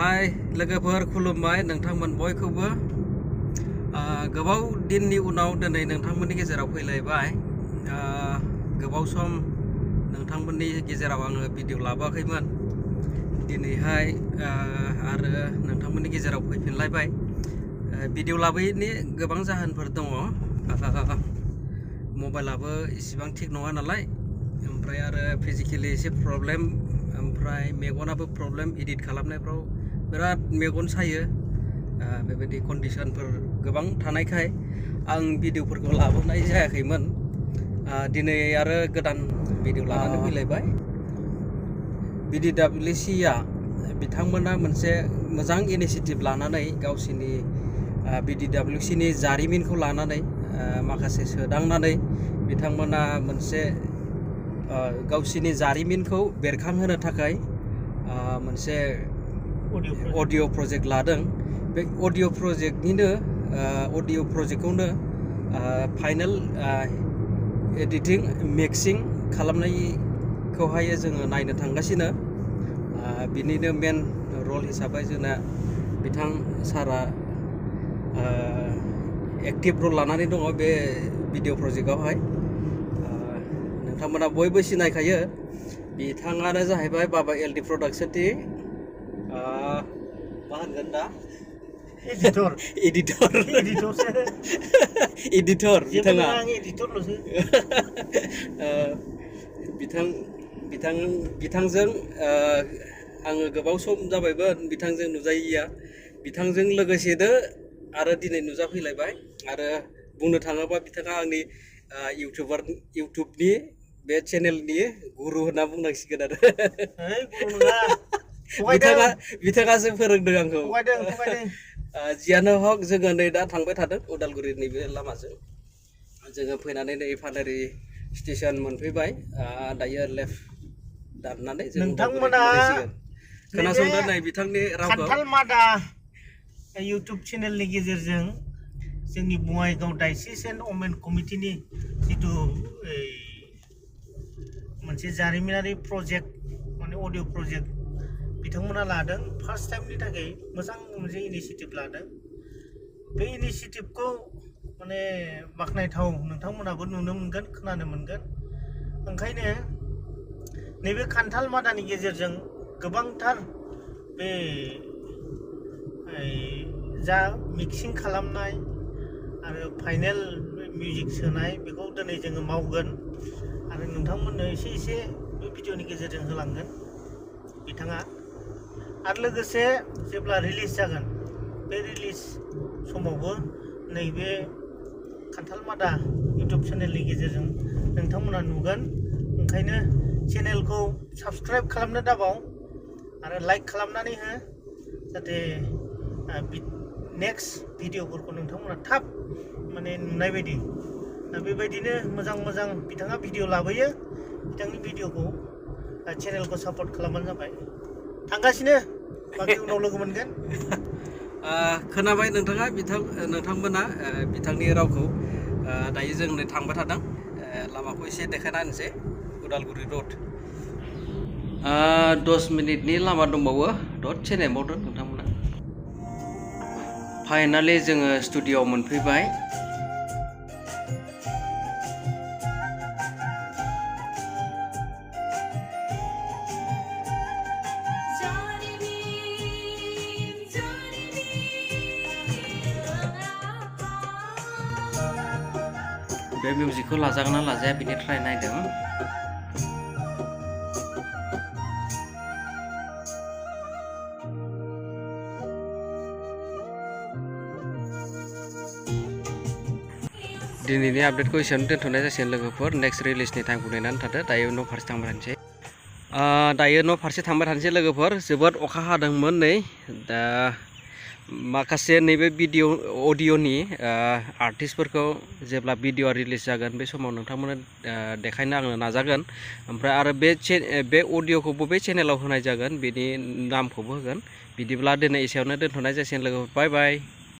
हाय लोगोफोर खुलुमबाय नोंथांमोन बयखौबो गोबाव दिननि उनाव दिनै नोंथांमोननि गेजेराव फैलायबाय गोबाव सम नोंथांमोननि गेजेराव आङो भिडिअ लाबोआखैमोन दिनैहाय आरो नोंथांमोननि गेजेराव फैफिनलायबाय भिडिअ लाबोयैनि गोबां जाहोनफोर दङ मबाइलाबो इसिबां थिग नङा नालाय ओमफ्राय आरो फिजिकेलि एसे प्रब्लेम ओमफ्राय मेगनाबो प्रब्लेम एडिट खालामनायफ्राव बिराद मेगन सायो बेबायदि कन्डिशनफोर गोबां थानायखाय आं भिडिअफोरखौ लाबोनाय जायाखैमोन दिनै आरो गोदान भिडिअ लानानै फैलायबाय BDWC आ बिथांमोना मोनसे मोजां इनिशिएटिभ लानानै गावसिनि BDWC नि जारिमिनखौ लानानै माखासे सोदांनानै बिथांमोना मोनसे गावसिनि जारिमिनखौ बेरखांहोनो थाखाय मोनसे अडिअ प्रजेक्ट लादों बे अडिअ प्रजेक्टखौनो फाइनाल एडिटिं मिक्सिं खालामनायखौहाय जोङो नायनो थांगासिनो बिनिनो मेन रल हिसाबै जोंना बिथां सारा एक्टिभ रल लानानै दङ बे भिडिअ प्रजेक्टआवहाय नोंथांमोना बयबो सिनायखायो बिथाङानो जाहैबाय बाबा LD प्रडाक्शननि मा होनगोन दा एडिटर बिथाङा बिथांजों आङो गोबाव सम जाबायमोन बिथांजों नुजायैया बिथांजों लोगोसेनो आरो दिनै नुजाफैलायबाय आरो बुंनो थाङोबा बिथाङा आंनि इउटुबनि बे चेनेलनि गुरु होनना बुंनांसिगोन आरो बिथाङासो फोरोंदों आंखौ जियानो हक जोङो नै दा थांबाय थादों उदालगुरिनि बे लामाजों जोङो फैनानै नै पानेरि स्टेशन मोनफैबाय दायो लेफ्ट दाननानै जों नोंथांमोना खोनासंदो नै बिथांनि रावखौ खान्थाल मादा इउटुब चेनेलनि गेजेरजों जोंनि बङाइगाव डायसिस एन्ड वमेन कमिटिनि जितु मोनसे जारिमिनारि प्रजेक्ट माने अडिअ प्रजेक्ट बिथांमोना लादों फार्स्ट टाइमनि थाखाय मोजां मोनसे इनिशिएटिभ लादों बे इनिशिएटिभखौ माने बाख्नायथाव नोंथांमोनाबो नुनो मोनगोन खोनानो मोनगोन ओंखायनो नैबे खान्थाल मादानि गेजेरजों गोबांथार बे जा मिक्सिं खालामनाय आरो फाइनेल मिउजिक सोनाय बेखौ दिनै जोङो मावगोन आरो नोंथांमोननो एसे बे भिडिअनि गेजेरजों होलांगोन बिथाङा आरो लोगोसे जेब्ला रिलिज जागोन बे रिलिज समावबो नैबे खान्थाल मादा इउटुब चेनेलनि गेजेरजों नोंथांमोना नुगोन ओंखायनो चेनेलखौ साबस्क्राइब खालामनो दाबाव आरो लाइक खालामनानै हो जाहाथे नेक्स्ट भिडिअफोरखौ नोंथांमोना थाब माने नुनाय बायदि बेबायदिनो मोजां बिथाङा भिडिअ लाबोयो बिथांनि भिडिअखौ चेनेलखौ सापर्ट खालामबानो जाबाय थांगासिनो बाखि उनाव लोगो मोनगोन खोनाबाय नोंथाङा नोंथांमोना बिथांनि रावखौ दायो जों नै थांबाय थादों लामाखौ एसे देखायना होनोसै उदालगुरि रड 10 मिनिटनि लामा दंबावो दसे नेबावदो नोंथांमोना फाइनालि जोङो स्टुडिअ'आव मोनफैबाय बे मिउजिकखौ लाजागोन ना लाजाया बिनि ट्राइ नायदों दिनैनि आपडेटखौ एसेयावनो दोनथ'नाय जासिगोन लोगोफोर नेक्स्ट रिलिजनि टाइमखौ नेनानै थादो दायो न' फारसे थांबाय थानोसै लोगोफोर जोबोद अखा हादोंमोन नै दा माखासे नैबे अडिअ'नि आर्टिस्टफोरखौ जेब्ला भिडिअ'आ रिलिज जागोन बे समाव नोंथांमोननो देखायनो आङो नाजागोन ओमफ्राय आरो बे अडिअ'खौ बबे चेनेलाव होनाय जागोन बेनि नामखौबो होगोन बिदिब्ला दिनै एसेयावनो दोनथ'नाय जासिगोन लोगोफोर बाय बाय